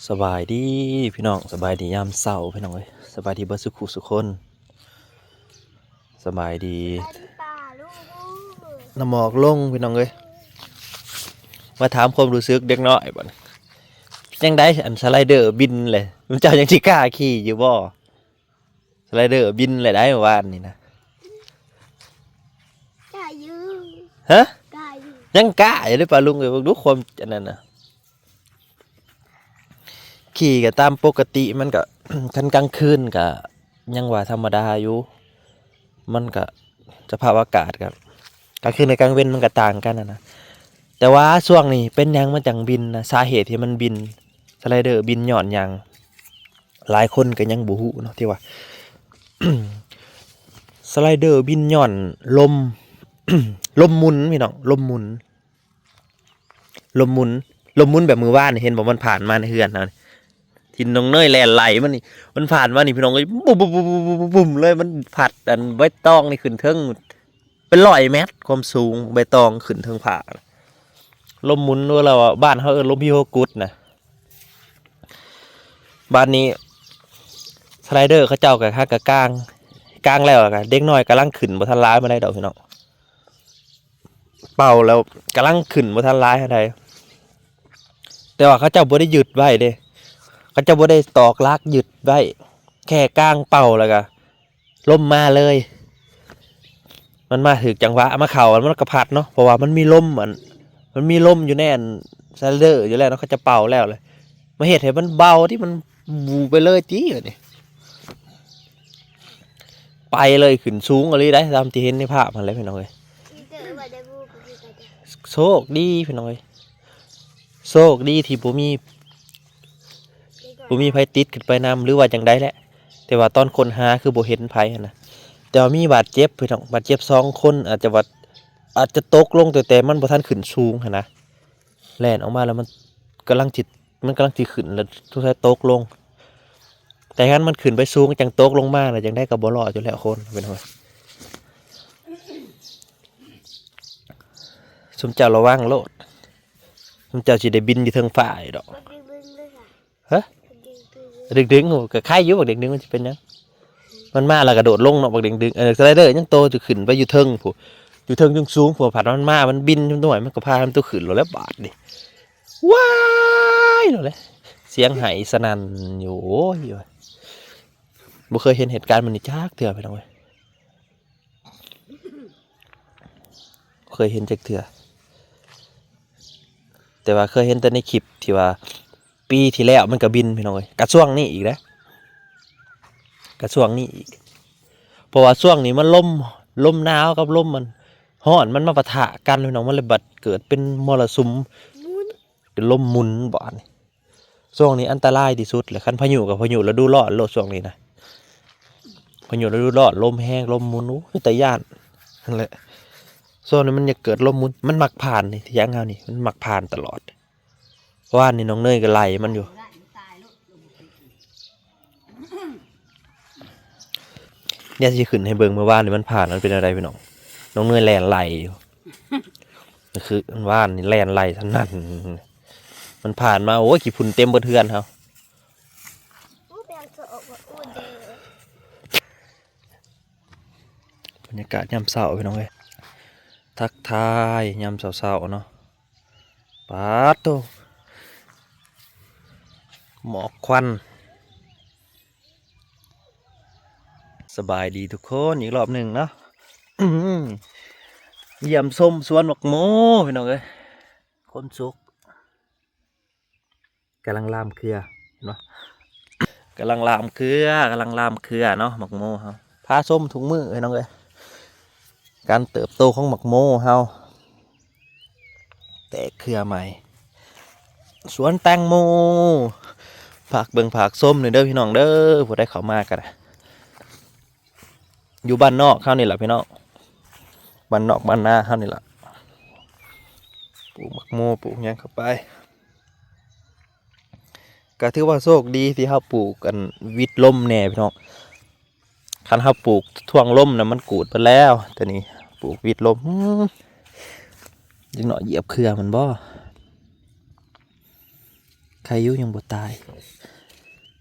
ສະບາຍດີພີ່ນ້ອງ ສະບາຍດີຍາມເຊົ້າພີ່ນ້ອງເອີຍ ສະບາຍດີເບິດສູ່ຜູ້ສູ່ຄົນ ສະບາຍດີ ນ້ຳໝອກລົງພີ່ນ້ອງເອີຍ ມາຖາມຄວາມຮູ້ສຶກເດັກນ້ອຍບັດນີ້ ຈັ່ງໃດ ອັນສະໄລເດີບິນແຫຼະ ເຈົ້າຍັງຊິກ້າຂີ່ຢູ່ບໍ່? ສະໄລເດີບິນແຫຼະໄດ໋ ມື້ວານນີ້ນະ ກ້າຢູ່ ຮະ? ກ້າຢູ່ ຍັງກ້າຢູ່ເດ້ ປ້າລຸງເອີຍ ເບິ່ງດູຄວາມອັນນັ້ນນະ ຂີ່ກໍຕາມປົກກະຕິ ມັນກໍ ຄັນກາງຄືນກໍຍັງວ່າທຳມະດາຢູ່ ມັນກໍສະພາບອາກາດກໍ ກາງຄືນກັບກາງເວັນມັນກໍຕ່າງກັນຫັ້ນນະ ແຕ່ວ່າຊ່ວງນີ້ເປັນຫຍັງມັນຈັ່ງບິນນະ ສາເຫດທີ່ມັນບິນ ສະໄລເດີບິນຍ້ອນຫຍັງ ຫຼາຍຄົນກໍຍັງບໍ່ຮູ້ເນາະ ທີ່ວ່າ ສະໄລເດີບິນຍ້ອນລົມ ລົມໝຸນພີ່ນ້ອງ ລົມໝຸນ ລົມໝຸນ ລົມໝຸນແບບມື້ວານນີ້ ເຫັນບໍ່ ມັນຜ່ານມາໃນເຮືອນເຮົານີ້ ທີ່ນ້ອງເນີຍແລ່ນໄລ່ມັນນີ້ ມັນຜ່ານມານີ້ພີ່ນ້ອງເອີຍ ບຸ້ມໆໆໆໆເລີຍ ມັນພັດອັນໃບຕອງນີ້ຂຶ້ນເທິງ ເປັນຮ້ອຍແມັດຄວາມສູງ ໃບຕອງຂຶ້ນເທິງຟ້າ ລົມໝຸນ ຫຼືວ່າບ້ານເຮົາເອີ້ນລົມພີຫົວກຸດນະ ບາດນີ້ສະໄລເດີເຂົາເຈົ້າກໍຫາກະກາງ ກາງແລ້ວກໍເດັກນ້ອຍກຳລັງຂຶ້ນ ບໍ່ທັນຫຼາຍປານໃດດອກພີ່ນ້ອງ ເປົ່າແລ້ວກຳລັງຂຶ້ນ ບໍ່ທັນຫຼາຍປານໃດ ແຕ່ວ່າເຂົາເຈົ້າບໍ່ໄດ້ຍຶດໄວ້ເດ້ ເຂົາເຈົ້າບໍ່ໄດ້ຕອກຫຼັກຍຶດໄວ້ ແຄ່ກາງເປົ່າແລ້ວກໍ ລົມມາເລີຍ ມັນມາຖືກຈັງຫວະ ມາເຂົ້າ ມັນກໍພັດເນາະ ເພາະວ່າມັນມີລົມ ອັນ ມັນມີລົມຢູ່ໃນອັນສະໄລເດີຢູ່ແລ້ວເນາະ ເຂົາຈະເປົ່າແລ້ວເລີຍ ມາເຮັດໃຫ້ມັນເບົາຕິ ມັນບູໄປເລີຍຕິ ບາດນີ້ ໄປເລີຍ ຂຶ້ນສູງອີ່ຫຼີໄດ໋ ຕາມທີ່ເຫັນໃນພາບຫັ້ນແຫຼະພີ່ນ້ອງເອີຍ ໂຊກດີພີ່ນ້ອງເອີຍ ໂຊກດີທີ່ບໍ່ມີ ບໍ່ມີໃຜຕິດຂຶ້ນໄປນຳ ຫຼືວ່າຈັ່ງໃດແຫຼະ ແຕ່ວ່າຕອນຄົ້ນຫາຄືບໍ່ເຫັນໃຜຫັ້ນນະ ແຕ່ວ່າມີບາດເຈັບພີ່ນ້ອງ ບາດເຈັບສອງຄົນ ອາດຈະວ່າ ອາດຈະຕົກລົງ ແຕ່ ແຕ່ມັນບໍ່ທັນຂຶ້ນສູງຫັ້ນນະ ແລ່ນອອກມາແລ້ວມັນກຳລັງຊິ ມັນກຳລັງຊິຂຶ້ນ ແລ້ວສົງໄສຕົກລົງ ແຕ່ຄັນມັນຂຶ້ນໄປສູງຈັ່ງຕົກລົງມານະ ຈັ່ງໃດກໍບໍ່ລອດຢູ່ແລ້ວຄົນ ເປັນຫຍັງ ຊຸມເຈົ້າລະວັງໂລດ ຊຸມເຈົ້າຊິໄດ້ບິນຢູ່ເທິງຟ້າຢູ່ດອກ ຮະ ເດັກດຶງ ໂອ້ ກໍໄຄຢູ່ ບັກເດັກດຶງມັນຊິເປັນຫຍັງ ມັນມາແລ້ວກະໂດດລົງເນາະ ບັກເດັກດຶງ ເອີ ສະໄລເດີຍັງໂຕຈະຂຶ້ນໄປຢູ່ເທິງພຸ້ນ ຢູ່ເທິງສູງໆ ພຸ້ນ ພັດມັນມາ ມັນບິນຢູ່ໜ້ອຍ ມັນກໍພາມັນໂຕຂຶ້ນໂລດແລ້ວບາດນີ້ ວ້າຍ ໂລດແລ້ວ ສຽງໄຫ້ສະນັ້ນຢູ່ ໂອ້ຍ ບໍ່ເຄີຍເຫັນເຫດການແບບນີ້ຈັກເທື່ອ ພີ່ນ້ອງເອີຍ. ເຄີຍເຫັນຈັກເທື່ອ ແຕ່ວ່າເຄີຍເຫັນແຕ່ໃນຄລິບທີ່ວ່າປີທີ່ແລ້ວມັນກະບິນພີ່ນ້ອງເອີຍ ກະຊ່ວງນີ້ອີກເດ້ ກະຊ່ວງນີ້ອີກ ເພາະວ່າຊ່ວງນີ້ມັນລົມ ລົມໜາວກັບລົມມັນຮ້ອນ ມັນມາປະທະກັນພີ່ນ້ອງ ມັນເລີຍບັດເກີດເປັນມໍລະສຸມ ເປັນລົມໝຸນບາດນີ້ ຊ່ວງນີ້ອັນຕະລາຍທີ່ສຸດແຫຼະ ຄັນພາຍຸກໍພາຍຸລະດູຮ້ອນໂລດ ຊ່ວງນີ້ນະ ພາຍຸລະດູຮ້ອນ ລົມແຮງ ລົມໝຸນ ໂອ້ ເປັນຕາຢ້ານ ຫັ້ນແຫຼະ ຊ່ວງນີ້ມັນຢາກເກີດລົມໝຸນ ມັນມັກຜ່ານນີ້ ຖຽງເຮົານີ້ ມັນມັກຜ່ານຕະຫຼອດ ວານນີ້ນ້ອງເນີຍກໍໄລ່ມັນຢູ່ ດຽວຊິຂຶ້ນໃຫ້ເບິ່ງ ມື້ວານນີ້ມັນຜ່ານ ມັນເປັນແນວໃດພີ່ນ້ອງ ນ້ອງເນີຍແລ່ນໄລ່ຢູ່ ຄືວານນີ້ແລ່ນໄລ່ສະນັ້ນ ມັນຜ່ານມາ ໂອ້ຍ ຂີ້ຝຸ່ນເຕັມເບິດເຮືອນເຮົາ ບັນຍາກາດຍາມເຊົ້າພີ່ນ້ອງເອີຍ ທັກທາຍຍາມເຊົ້າໆເນາະ ປາດໂທ້ ໝອກຄວັນ ສະບາຍດີທຸກຄົນອີກລອບໜຶ່ງເນາະ ຢ້ຽມຊົມສວນໝາກໂມພີ່ນ້ອງເອີຍ ຄວາມສຸກ ກຳລັງລາມເຄືອ ເຫັນບໍ່ ກຳລັງລາມເຄືອ ກຳລັງລາມເຄືອເນາະ ໝາກໂມເຮົາ ພາຊົມທຸກມື້ພີ່ນ້ອງເອີຍ ການເຕີບໂຕຂອງໝາກໂມເຮົາ ແຕກເຄືອໃໝ່ ສວນແຕງໂມ ຝາກເບິ່ງຝາກຊົມແດ່ເດີພີ່ນ້ອງເດີ ຜູ້ໃດເຂົ້າມາກໍໄດ້ ຢູ່ບ້ານນອກເຮົານີ້ລະພີ່ນ້ອງ ບ້ານນອກບ້ານນາເຮົານີ້ລະ ປູກໝາກໂມ ປູກຫຍັງເຂົ້າໄປ ກໍຖືວ່າໂຊກດີທີ່ເຮົາປູກອັນ ວິດລົມແດ່ພີ່ນ້ອງ ຄັນເຮົາປູກທວງລົມນະ ມັນກູດເບິດແລ້ວ ແຕ່ນີ້ປູກວິດລົມ ອືມ ເດັກນ້ອຍຢຽບເຄືອມັນບໍ? ໄຄຢູ່ຍັງບໍ່ຕາຍ.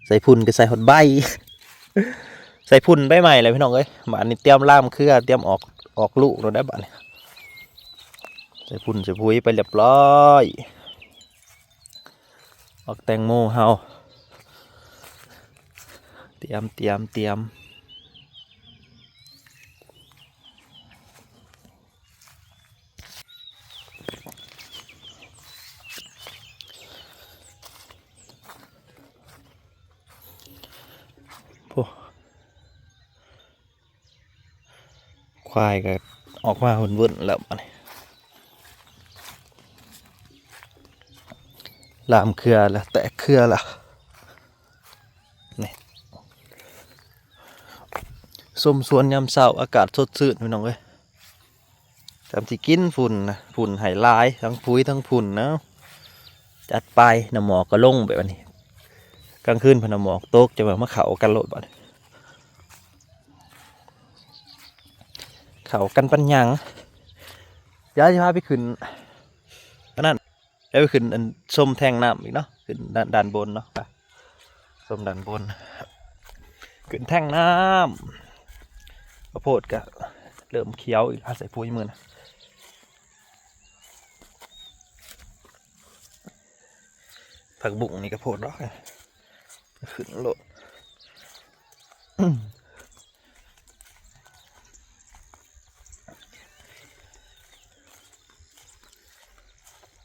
ໃສ່ຝຸ່ນກໍໃສ່ຮອດໃບ ໃສ່ຝຸ່ນໃບໃໝ່ແລ້ວພີ່ນ້ອງເອີຍ. ບາດນີ້ຕຽມລາມເຄືອ ຕຽມອອກ ອອກລູກແລ້ວໄດ໋ບາດນີ້. ໃສ່ຝຸ່ນໃສ່ປຸ໋ຍໄປຮຽບຮ້ອຍ. ອອກແຕງໂມເຮົາ ຕຽມ ຕຽມ ຕຽມ. ໂອ້ ຄວາຍກໍອອກມາເວີ້ນໆແລ້ວບາດນີ້. ລາມເຄືອລະ ແຕກເຄືອລະ. ນີ້ ຊົມສວນຍາມເຊົ້າ ອາກາດສົດຊື່ນພີ່ນ້ອງເອີຍ. ຈຳຊິກິນຝຸ່ນນະ ຝຸ່ນໃຫ້ຫຼາຍ ທັງປຸ໋ຍທັງຝຸ່ນເນາະ. ຈັດໄປ ນ້ຳໝອກກໍລົງແບບນີ້. ກາງຄືນພັດນ້ຳໝອກຕົກ ຈະວ່າມາເຂົ້າກັນໂລດບາດນີ້ ເຂົ້າກັນປານຫຍັງ. ດຽວຊິພາໄປຂຶ້ນອັນນັ້ນ ແລ້ວໄປຂຶ້ນອັນ ຊົມແທງນ້ຳອີກເນາະ ຂຶ້ນດ້ານ ດ້ານບົນເນາະ. ໄປຊົມດ້ານບົນ ຂຶ້ນແທງນ້ຳ. ຂ້າວໂພດກໍເລີ່ມຂຽວອີກ ອາໄສປຸ໋ຍມື້ນະ. ຜັກບຸ້ງນີ້ກໍໂພດດອກ ຂຶ້ນໂລດ.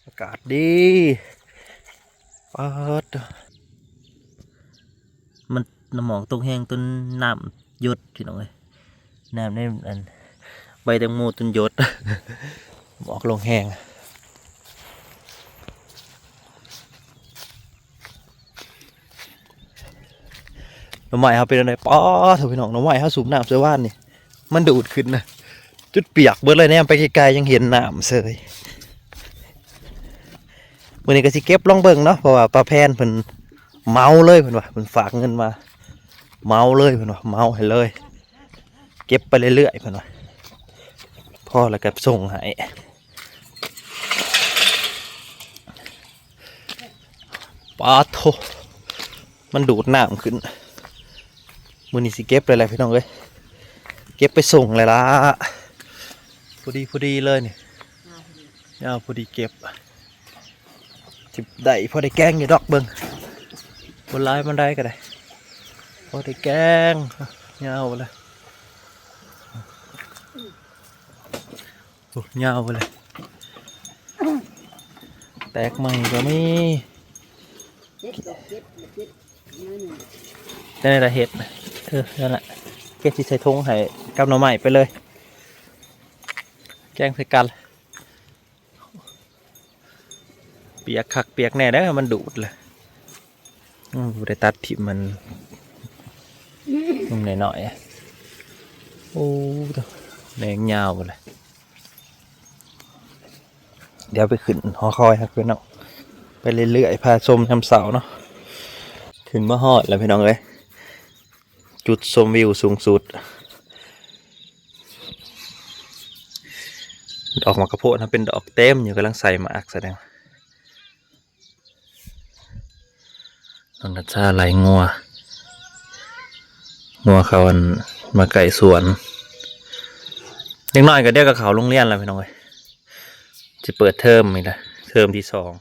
ອາກາດດີ ປາດ ມັນ ນ້ຳໝອກຕົກແຮງຈົນນ້ຳຢົດພີ່ນ້ອງເອີຍ. ນ້ຳໃນອັນ ໃບແຕງໂມຈົນຢົດ ໝອກລົງແຮງ. ໜໍ່ໄມ້ເຮົາເປັນແນວໃດ? ປາດໂທ້ ພີ່ນ້ອງ ໜໍ່ໄມ້ເຮົາສູບນ້ຳໃສ່ວານນີ້ ມັນດູດຂຶ້ນນະ ຈົນປຽກເບິດເລີຍ. ແນມໄປໄກໆ ຍັງເຫັນນ້ຳເສີຍ. ມື້ນີ້ກໍຊິເກັບລອງເບິ່ງເນາະ ເພາະວ່າປ້າແພນເພິ່ນເໝົາເລີຍ ເພິ່ນວ່າ ເພິ່ນຝາກເງິນມາ ເໝົາເລີຍ ເພິ່ນວ່າ ເໝົາໃຫ້ເລີຍ. ເກັບໄປເລື້ອຍໆ ເພິ່ນວ່າ ພໍແລ້ວກໍສົ່ງໃຫ້. ປາດໂທ້ ມັນດູດນ້ຳຂຶ້ນ. ມື້ນີ້ຊິເກັບເລີຍແຫຼະພີ່ນ້ອງເອີຍ ເກັບໄປສົ່ງເລີຍລະ. ພໍດີ ພໍດີເລີຍນີ້ ຍາວພໍດີເກັບ. ຊິໄດ້ພໍໄດ້ແກງຢູ່ດອກ ເບິ່ງ ບໍ່ຫຼາຍປານໃດກໍໄດ້ ພໍໄດ້ແກງ. ຍາວເລີຍ ໂອ້ ຍາວເລີຍ ແຕກໃໝ່ກໍມີ. ເກັບ ເກັບ ເກັບ ນັ້ນ ຈັ່ງໃດລະເຮັດ ເອີ ນັ້ນລະ ເກັບຊິໃສ່ຖົງໃຫ້ກັບໜໍ່ໄມ້ໄປເລີຍ ແກງໃສ່ກັນ. ປຽກຄັກປຽກແນ່ເດີ ມັນດູດເລີຍ. ອືມ ບໍ່ໄດ້ຕັດຖິ້ມ ມັນ ມັນນ້ອຍໆ. ໂອ້ ໂທ້ ແນງຍາວເລີຍ. ດຽວໄປຂຶ້ນຫໍຄອຍຫາເພິ່ນເນາະ ໄປເລື້ອຍໆ ພາຊົມຍາມເຊົ້າເນາະ. ຂຶ້ນມາຮອດແລ້ວພີ່ນ້ອງເອີຍ ຈຸດຊົມວິວສູງສຸດ. ດອກໝາກກະໂພດເຮົາເປັນດອກເຕັມຢູ່ ກຳລັງໃສ່ໝາກສະແດງ. ນ້ອງນັດຊາໄລ່ງົວ ງົວເຂົາອັນ ມາໃກ້ສວນ. ເດັກນ້ອຍກໍດຽວກໍເຂົ້າໂຮງຮຽນແລ້ວພີ່ນ້ອງເອີຍ ຊິເປີດເທີມນີ້ແຫຼະ ເທີມທີສອງ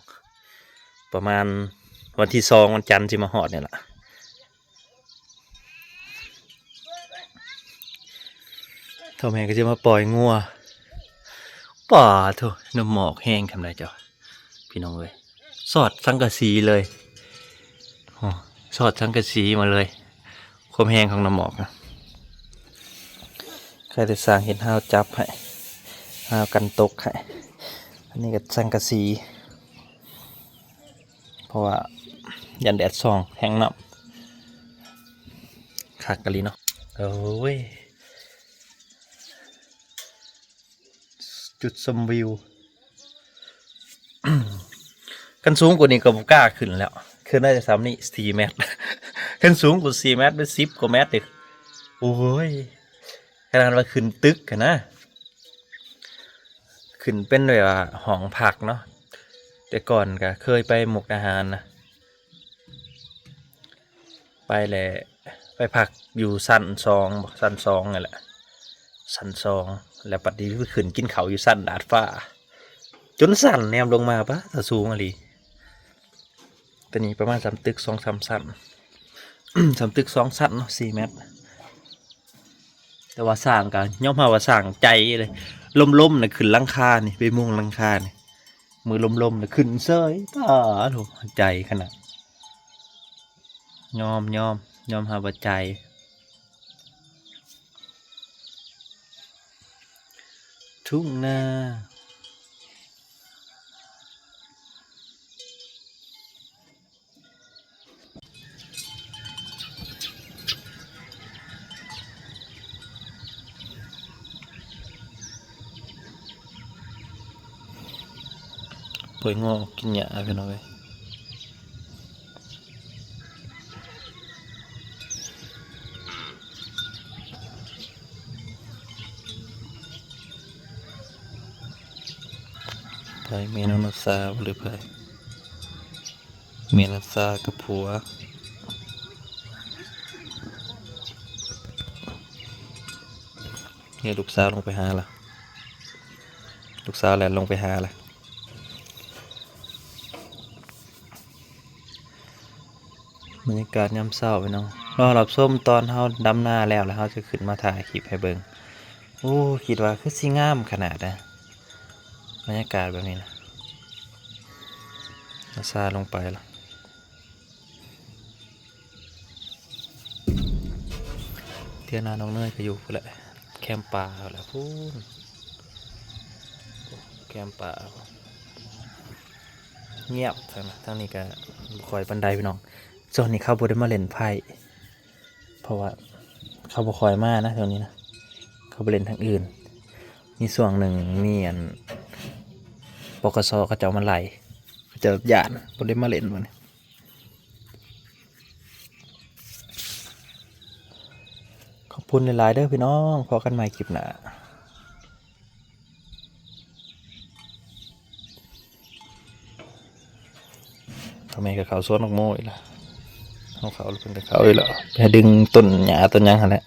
ປະມານວັນທີສອງ ວັນຈັນຊິມາຮອດນີ້ລະ. ພໍ່ແມ່ກໍຊິມາປ່ອຍງົວ. ປາດໂທ້ ນ້ຳໝອກແຮງສ່ຳໃດເຈົ້າ ພີ່ນ້ອງເອີຍ ຊອດສັງກະສີເລີຍ. ໂອ້ ຊອດສັງກະສີມາເລີຍ ຄວາມແຮງຂອງນ້ຳໝອກນະ. ໃຄ່ແຕ່ຊ່າງເຮັດຮາວຈັບໃຫ້ ຮາວກັນຕົກໃຫ້. ອັນນີ້ກໍສັງກະສີ ເພາະວ່າຢ້ານແດດສ່ອງແຮງເນາະ. ຄັກອີ່ຫຼີເນາະ ໂອ້ຍ ຈຸດຊົມວິວ. ຄັນສູງກວ່ານີ້ກໍບໍ່ກ້າຂຶ້ນແລ້ວ ຂຶ້ນໄດ້ແຕ່ສ່ຳນີ້ ສີ່ແມັດ. ຄັນສູງກວ່າສີ່ແມັດ ເປັນສິບກວ່າແມັດເດ ໂອ້ຍ ຂະໜາດວ່າຂຶ້ນຕຶກຫັ້ນນະ ຂຶ້ນເປັນແບບວ່າຫ້ອງພັກເນາະ. ແຕ່ກ່ອນກໍເຄີຍໄປມຸກດາຫານນະ ໄປແລ້ວ ໄປພັກຢູ່ຊັ້ນສອງ ຊັ້ນສອງນັ້ນແຫຼະ ຊັ້ນສອງ ແລ້ວບັດນີ້ໄປຂຶ້ນກິນເຂົ້າຢູ່ຊັ້ນດາດຟ້າ ຈົນສັ່ນແນມລົງມາ ປາດ ຕາສູງອີ່ຫຼີ. ຕົວນີ້ປະມານສ່ຳຕຶກສອງສາມຊັ້ນ ສ່ຳຕຶກສອງຊັ້ນເນາະ ສີ່ແມັດ. ແຕ່ວ່າຊ່າງກໍຍອມຮັບວ່າຊ່າງໃຈເລີຍ ລົມໆນະຂຶ້ນຫຼັງຄານີ້ ໄປມຸງຫຼັງຄານີ້ ມື້ລົມໆນະຂຶ້ນເສີຍ ປາດໂທ້ ໃຈຂະໜາດ ຍອມ ຍອມ ຍອມຮັບວ່າໃຈ. ທົ່ງນາ ປ່ອຍງົວອອກກິນຫຍ້າ ພີ່ນ້ອງເອີຍ. ໃຜ ແມ່ນ້ອງນາຊາ ຫຼືໃຜ? ແມ່ນາຊາກັບຜົວ ເຮີ້ຍ ລູກສາວລົງໄປຫາລະ ລູກສາວແລ່ນລົງໄປຫາລະ. ບັນຍາກາດຍາມເຊົ້າ ພີ່ນ້ອງ ລໍຮັບຊົມຕອນເຮົາດຳນາແລ້ວ ແລ້ວເຮົາຈະຂຶ້ນມາຖ່າຍຄລິບໃຫ້ເບິ່ງ. ໂອ້ ຄິດວ່າຄືຊິງາມຂະໜາດໃດ ບັນຍາກາດແບບນີ້ນະ. ນາຊາລົງໄປລະ. ເທຍນານ້ອງເນີຍກໍຢູ່ພຸ້ນແຫຼະ ແຄມປ່າພຸ້ນແຫຼະ ພຸ້ນ ແຄມປ່າ ງຽບທາງນັ້ນ ທາງນີ້ກໍບໍ່ຄ່ອຍປານໃດພີ່ນ້ອງ. ຊ່ວງນີ້ເຂົາບໍ່ໄດ້ມາເລ່ນໄພ້ ເພາະວ່າເຂົາບໍ່ຄ່ອຍມານະ ຊ່ວງນີ້ນະ ເຂົາໄປເລ່ນທາງອື່ນ. ມີຊ່ວງໜຶ່ງມີອັນ ປກສ ເຂົາເຈົ້າມາໄລ່ ເຂົາເຈົ້າຢ້ານ ບໍ່ໄດ້ມາເລ່ນມື້ນີ້. ຂອບຄຸນຫຼາຍໆເດີພີ່ນ້ອງ ພໍ້ກັນໃໝ່ຄລິບໜ້າ. ພໍ່ແມ່ກໍເຂົ້າສວນໝາກໂມອີກລະ ເຮົາເຂົ້າແລ້ວເພິ່ນກໍເຂົ້າອີກລະ ໄປດຶງຕົ້ນຫຍ້າຕົ້ນຫຍັງຫັ້ນແຫຼະ.